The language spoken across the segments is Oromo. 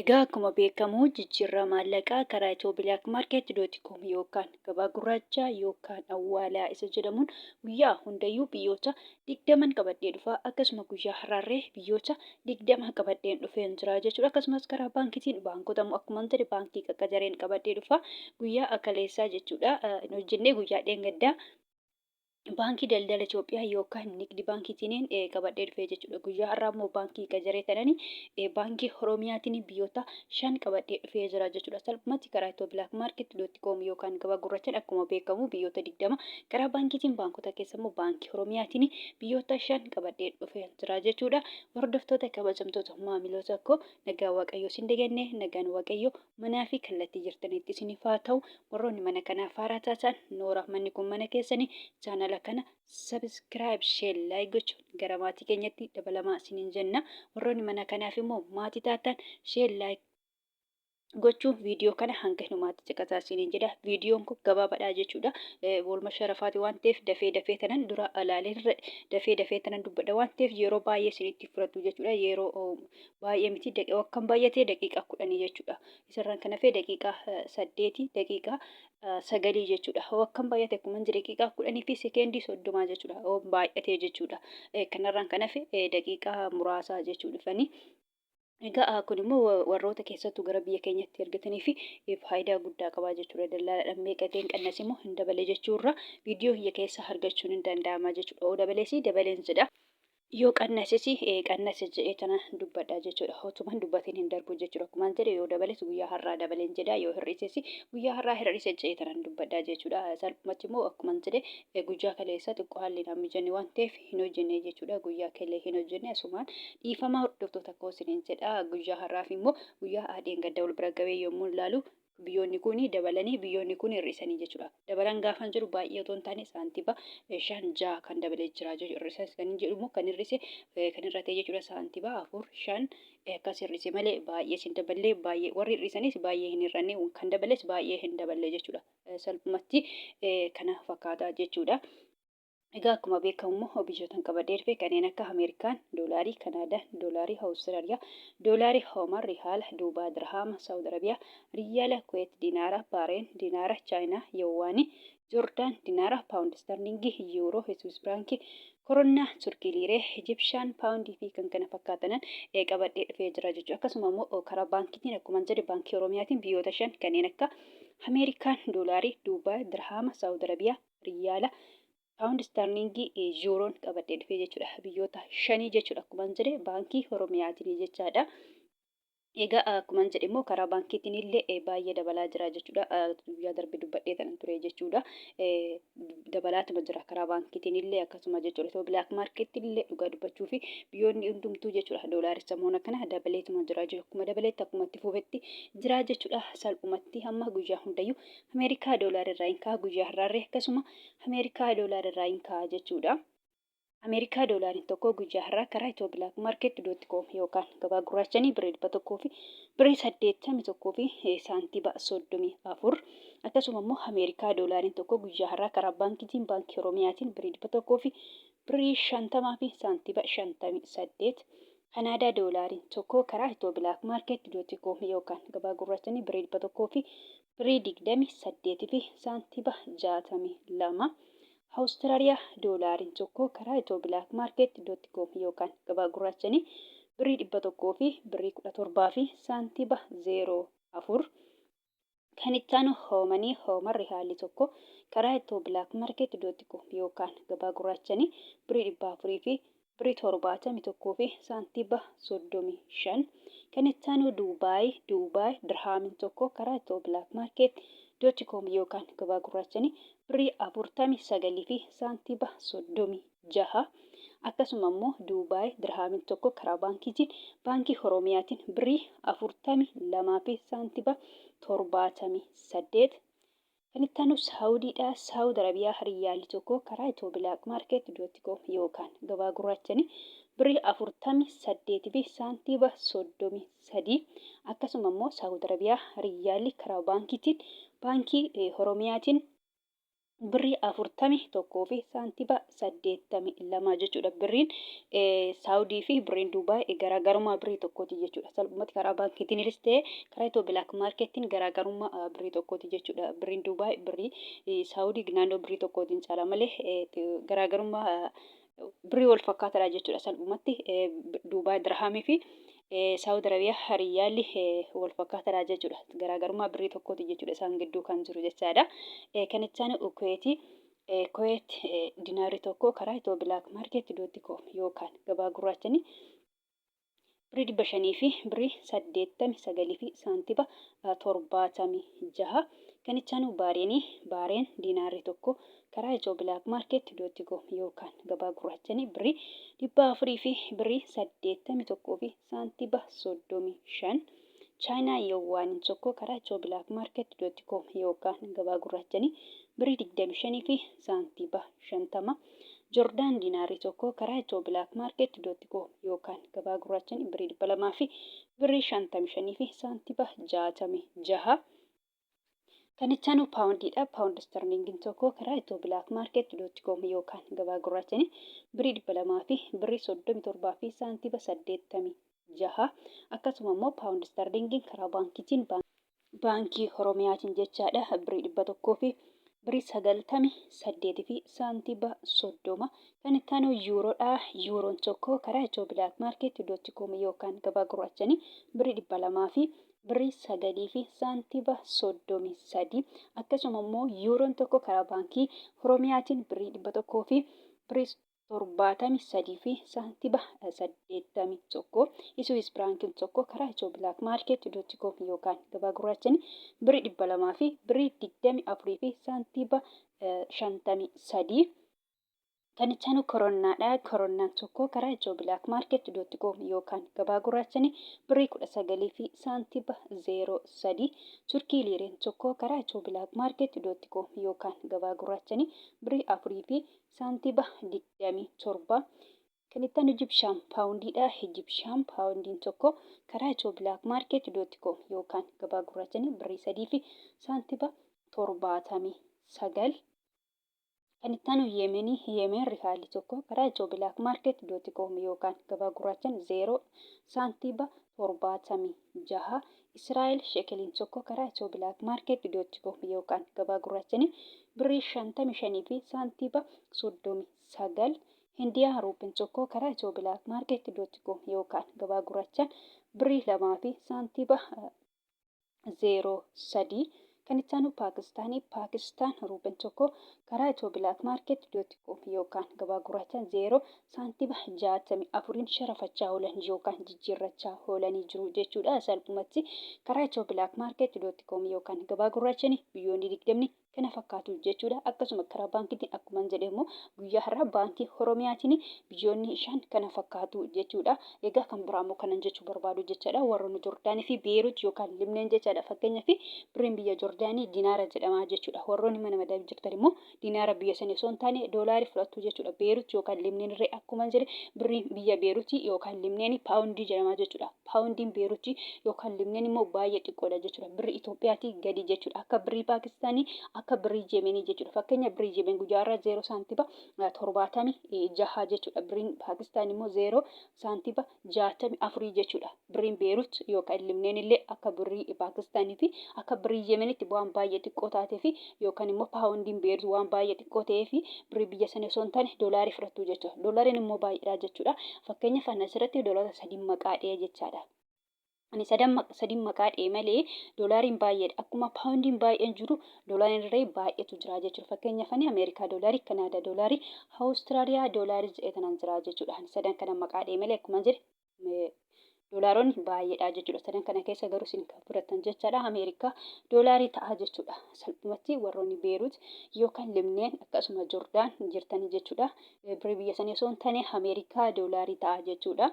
Egaa akkuma beekamu jijjiirraa maallaqaa karaa ethioblakmarket.com yookaan gabaa gurraachaa yookaan awwaalaa isa jedhamuun guyyaa hundayyuu biyyoota 20n qabadhee dhufa. Akkasuma guyyaa har'aarree biyyoota 20 qabadheen dhufeen jira jechuudha. Akkasumas karaa baankiitiin baankota immoo akkuma jedhe baankii qaqqajareen qabadhee dhufa. Guyyaa kaleessaa jechuudha. Hin hojjennee guyyaa dheengaddaa Baankii Daldala Itoophiyaa yookaan Nigdi Baankiitiin qabadhee dhufee jechuudha. Guyyaa har'aa immoo baankii qajaree tanani baankii Oromiyaatiin biyyoota 5 qabadhee dhufee jira jechuudha. Salphumatti karaa Itiyoo Black Market dot com yookaan gabaa gurraachaan akkuma beekamu biyyoota 20 karaa baankiitiin baankota keessa immoo baankii Oromiyaatiin biyyoota 5 qabadhee dhufee jira jechuudha. Hordoftoota kabajamtoota maamiloota koo, nagaa Waaqayyoo isin daganne, nagaan Waaqayyoo manaa fi kallattii jirtanitti isiniif haa ta'u. Warroonni mana kanaaf haaraa taatan, noora, manni kun mana keessanii, chaanala kana subscribe, share, like gochuun gara maatii keenyatti dabalamaa isiniin jenna. Warroonni mana kanaaf immoo maatii taatan, share, like gochuun viidiyoo kana hanga dhumaatti caqasaa isiniin jedha. Viidiyoon kun gabaabaadha jechuudha. Oolma sharafaati waan ta'eef dafee dafee tanan dura ilaalee dafee dafee tanan dubbadha waan ta'eef yeroo baay'ee isinitti fudhatu jechuudha. Yeroo baay'ee miti, akkam baay'atee daqiiqaa 10 jechuudha. Isarraan kan hafe daqiiqaa 8, daqiiqaa 9 jechuudha. Hoo akkam baay'ate akkuma jedhe daqiiqaa 10 fi sekeendii 30 jechuudha. Hoo baay'atee jechuudha. Kanarraan kan hafe daqiiqaa muraasaa jechuu dhufanii. Egaa kun immoo warroota keessattuu gara biyya keenyatti ergatanii fi faayidaa guddaa qabaa jechuudha. Dallaalaadhaan meeqa ta'een qannase immoo hin dabale jechuurra viidiyoo kiyya keessa argachuun hin danda'ama jechuudha. Hoo dabalees dabaleen jedha. Yoo qannases qannase jedhee tana dubbadha jechuudha. Otuman dubbatiin hin darbu jechuudha. Akkuman jedhe yoo dabales guyyaa har'aa dabaleen jedha. Yoo hir'ises guyyaa har'aa hir'ise jedhee tanan dubbadha jechuudha. Salphumatti immoo akkuman jedhe guyyaa kaleessa xiqqoo haalli naan mijanne waan ta'eef hin hojjenne jechuudha. Guyyaa kelee hin hojjenne, asumaan dhiifama hordoftoota koo isiniin jedha. Guyyaa har'aaf immoo guyyaa dheengadda wal bira gabee yommuu ilaalu biyyoonni kun dabalanii, biyyoonni kun hir'isanii jechuudha. Dabalan gaafan jedhu baay'ee otoo hin taane saantiba 5, 6 kan dabalee jira jechuudha. Hir'isas kan jedhu immoo kan hir'ise kan hir'ate jechuudha, saantiba 4, 5 akkas hir'ise malee baay'ee sin daballee, baay'ee warri hir'isanis baay'ee hin hir'anne, kan dabales baay'ee hin daballe jechuudha. Salphumatti kana fakkaata jechuudha. Egaa akkuma beekamu immoo biyyoota qabadhee dhufe kanneen akka Ameerikaan doolaarii, Kanaadaa doolaarii, Awustiraaliyaa doolaarii, Hooman Rihaala, Duubaa Dirhaama, Saawud Arabiyaa Riyaala, Kuweet Dinaara, Baareen Dinaara, Chaayinaa Yowaanii, Joordaan Dinaara, Paawundi Sterlingii, Yuuroo, Swiss Firaankii, Koronnaa, Turkii Liiree, Ijipshaan Paawundii fi kan kana fakkaatanan qabadhee dhufee jira jechuudha. Akkasuma immoo karaa baankiitiin akkuma jedhe baankii Oromiyaatiin biyyoota 5 kanneen akka Ameerikaan doolaarii, Duubaa Dirhaama, Saawud Arabiyaa Riyaala, Paawundi Istaarliingii, Yuuroon qabadhee dhufee jechuudha. Biyyoota shanii jechuudha. Akkuma jedhe baankii Oromiyaatiin jechaadha. Egaa akkuma jedhe immoo karaa baankiitiin illee baay'ee dabalaa jira jechuudha. Guyyaa darbe dubbadhee kanan ture jechuudha. Dabalaatuma jira karaa baankiitiin illee akkasuma jechuudha. Itoo black market illee dhugaa dubbachuu fi biyyoonni hundumtuu jechuudha. Doolaarri samoona kana dabaleetuma jira jechuudha. Akkuma dabaleetti akkuma itti fufetti jira jechuudha. Salphumatti hamma guyyaa hundayyuu Ameerikaa doolaara irraa hin ka'a, guyyaa har'aarree akkasuma Ameerikaa doolaara irraa hin ka'a jechuudha. Ameerikaa doolaariin tokko guyyaa har'aa karaa Itiyoo Black Market dot com yookaan gabaa gurraachanii birrii 100 fi birrii 81 fi saantiba 34. Akkasuma immoo Ameerikaa doolaariin tokko guyyaa har'aa karaa baankiitiin baankii Oromiyaatiin birrii 100 fi birrii 50 fi saantiba 58. Kanaadaa doolaariin tokko karaa Itiyoo Black Market dot com yookaan gabaa gurraachanii birrii 100 fi birrii 28 fi saantiba 62. Awustiraaliyaa doolaariin tokko karaa Itiyoo Black Market dot com yookaan gabaa gurraachanii birrii 100 fi birrii 17 fi saantiba 04. Kan itti aanu Hoomanii Hoomar Rihaalli tokko karaa Itiyoo Black Market dot com yookaan gabaa gurraachanii birrii 400 fi birrii 71 fi saantiba 35. Kan itti aanu Duubaay Duubaay Dirhaamiin tokko karaa Itiyoo Black Market dot com yookaan gabaa gurraachanii birrii 49 fi saantiba 36. Akkasuma immoo Duubaay Dirhaamiin tokko karaa baankiitiin Baankii Oromiyaatiin birrii 42 fi saantiba 78. Kan itti aanu Saawudiidha. Saawud Arabiyaa Riyaalli tokko karaa Itiyoo Black Market dot com yookaan gabaa gurraachanii birrii 48 fi saantiba 33. Akkasuma immoo Saawud Arabiyaa Riyaalli karaa baankiitiin Baankii Oromiyaatiin Birrii 41 fi saantiba 82 jechuudha. Birriin Saawudii fi birriin Duubaay garaagarummaa birrii tokkooti jechuudha. Salphumatti karaa baankiitiinis ta'e karaa itoo bilaak maarkeettiin garaagarummaa birrii tokkooti jechuudha. Birriin Duubaay birrii Saawudii naannoo birrii tokkootiin caala malee garaagarummaa birrii wal fakkaataadha jechuudha. Salphumatti Duubaay dirhaamii fi Saawud Arabiyaa riyyaalli wal fakkaataadha jechuudha. Garaagarummaa birrii tokkooti jechuudha isaan gidduu kan jiru jechaadha. Kan itti aanu Kuweeti. Kuweet dinaarri tokko karaa Itiyoo Bilaak Maarkeet dootti koom yookaan gabaa gurraachanii birrii 500 fi birrii 89 fi saantiba 76. Kan itti aanu Baareenii. Baareen dinaarri tokko karaa Itiyoo Bilaak Maarkeet dootti koom yookaan gabaa gurraachanii birrii 400 fi birrii 81 fi saantiba 35. Chaayinaa Yowwaaniin tokko karaa Itiyoo Bilaak Maarkeet dootti koom yookaan gabaa gurraachanii birrii 25 fi saantiba 50. Jordaan diinaarri tokko karaa Itiyoo Bilaak Maarkeet dootti koom yookaan gabaa gurraachanii birrii 200 fi birrii 55 fi saantiba 66. Kan itti aanu paawundiidha. Paawundi istarliingiin tokko karaa Itiyoo Bilaak Maarkeet dootti koom yookaan gabaa gurraachanii birrii 200 fi birrii 37 fi saantiba 86. Akkasuma immoo paawundi istarliingiin karaa baankiitiin baankii Oromiyaatiin jechaadha birrii 100 fi birrii 98 fi saantiba 30. Kan itti aanu yuuroodha. Yuuroon tokko karaa Itiyoo Bilaak Maarkeet dootti koom yookaan gabaa gurraachanii birrii 200 fi birrii 9 fi saantiba 33. Akkasuma immoo yuuroon tokko karaa baankii Oromiyaatiin birrii 100 fi birrii 73 fi saantiba 81. Iswiis biraankiin tokko karaa Itiyoo Bilaak Maarkeet dootti koom yookaan gabaa gurraachanii birrii 200 fi birrii 24 fi saantiba 53. Kan itti aanu koronnaadha. Koronnaan tokko karaa Itiyoo Bilaak Maarkeet dootti koom yookaan gabaa gurraachanii birrii 19 fi saantiba 03. Turkii liireen tokko karaa Itiyoo Bilaak Maarkeet dootti koom yookaan gabaa gurraachanii birrii 4 fi saantiba 27. Kan itti aanu Ijibshaan paawundiidha. Ijibshaan paawundiin tokko karaa Itiyoo Bilaak Maarkeet dootti koom yookaan gabaa gurraachanii birrii 3 fi saantiba 79. Kan itti aanu Yemenii, Yemen rihaalli tokko karaa Itiyoo Bilaak Maarkeet dootti koom yookaan gabaa gurraachan 0 saantiba 76. Israa'el shekeliin tokko karaa Itiyoo Bilaak Maarkeet dootti koom yookaan gabaa gurraachanii birrii 55 fi saantiba 39. Hindiyaa ruupiin tokko karaa Itiyoo Bilaak Maarkeet dootti koom yookaan gabaa gurraachan birrii 2 fi saantiba 0 3. Kan itti aanu Paakistaanii. Paakistaan ruupiin tokko karaa Itiyoo Bilaak Maarkeet dootti koom yookaan gabaa gurraachaan 0 saantiba 64n sharafachaa oolan yookaan jijjiirrachaa oolanii jiru jechuudha. Salphumatti karaa Itiyoo Bilaak Maarkeet dootti koom yookaan gabaa gurraachanii biyyoonni 20 kana fakkaatu jechuudha. Akkasuma karaa baankiitiin akkuman jedhe immoo guyyaa har'aa baankii Oromiyaatiin biyyoonni shan kana fakkaatu jechuudha. Egaa kan biraa immoo kanan jechuu barbaadu jechaadha. Warroonni Jordaanii fi Beerut yookaan Libneen jechaadha. Fakkeenyaaf birriin biyya Jordaanii dinaara jedhama jechuudha. Warroonni mana madabii jirtan immoo dinaara biyya sanii osoo hin taane doolaarii fudhattu jechuudha. Beerut yookaan Libneen irree akkuman jedhe birriin biyya Beerutii yookaan Libneen paawundii jedhama jechuudha. Paawundiin Beerutii yookaan Libneen immoo baay'ee xiqqoodha jechuudha. Birrii Itoophiyaatii gadi jechuudha. Akka birrii Paakistaanii, akka birrii Jemenii jechuudha. Fakkeenya birrii Jemen guyyaa irraa 0 saantiba 76 jechuudha. Birriin Paakistaan immoo 0 saantiba 64 jechuudha. Birriin Beerut yookaan Libneen illee akka birrii Paakistaanii fi akka birrii Jemenitti waan baay'ee xiqqoo taatee fi yookaan immoo paawundiin Beerut waan baay'ee xiqqoo ta'ee fi birrii biyya sana osoo hin taane doolaarii fudhattu jechuudha. Doolaariin immoo baay'eedha jechuudha. Fakkeenyaaf ani asirratti doolaara sadiin maqaa dha'e jechaadha. Ani sadiin maqaa dha'e malee doolaariin baay'eedha. Akkuma paawundiin baay'een jiru doolaariin illee baay'eetu jira jechuudha. Fakkeenyaaf ani Ameerikaa doolaarii, Kanaadaa doolaarii, Awustiraaliyaa doolaarii jedhee kanan jira jechuudha. Ani sadan kana maqaa dha'e malee akkuma jedhe doolaaronni baay'eedha jechuudha. Sadan kana keessa garuu isin kan fudhattan jechaadha. Ameerikaa doolaarii ta'a jechuudha. Salphumatti warroonni Beerut yookaan Libneen akkasuma Jordaan jirtanii jechuudha. Birrii biyya sanii osoo hin taane Ameerikaa doolaarii ta'a jechuudha.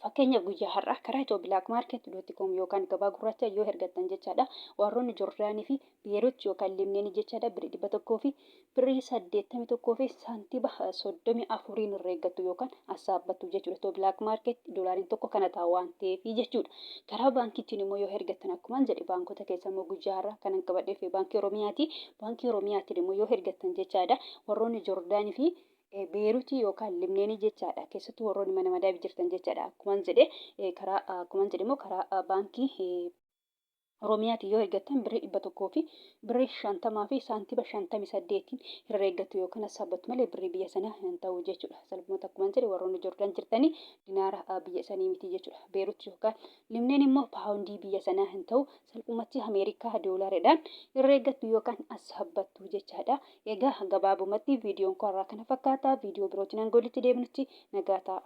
Fakkeenyaaf guyyaa har'aa karaa Itiyoo Black Market dot com yookaan gabaa gurraacha yoo ergattan jechaadha. Warroonni Jordaanii fi Beerut yookaan Libneenii jechaadha birrii 100 fi birrii 81 fi saantiba 34n herreeggattu yookaan assaabbattu jechuudha. Itiyoo Black Market doolaariin tokko kana ta'a waan ta'eef jechuudha. Karaa baankiitiin immoo yoo ergattan akkumaan jedhe baankota keessa immoo guyyaa har'aa kanan qabadhee dhufe baankii Oromiyaati. Baankii Oromiyaatiin immoo yoo ergattan jechaadha. Warroonni Jordaanii fi Beerutii yookaan Libneenii jechaadha. Keessattuu warroonni mana madaabii jirtan jechaadha. Akkuman jedhe karaa akkuman jedhe immoo karaa baankii Oromiyaatiin yoo ergattan birrii 100 fi birrii 50 fi saantiba 58n herreeggattu yookaan hassaabbattu malee birrii biyya sanaa hin ta'u jechuudha. Salphumatti akkuman jedhe warroonni Jordaan jirtanii dinaara biyya sanii miti jechuudha. Beerut yookaan Libneen immoo paawundii biyya sanaa hin ta'u. Salphumatti Ameerikaa doolaridhaan herreeggattu yookaan hassaabbattu jechaadha. Egaa gabaabumatti viidiyoon koo har'aa kana fakkaata. Viidiyoo birootiin hanga walitti deebinutti nagaa ta'a.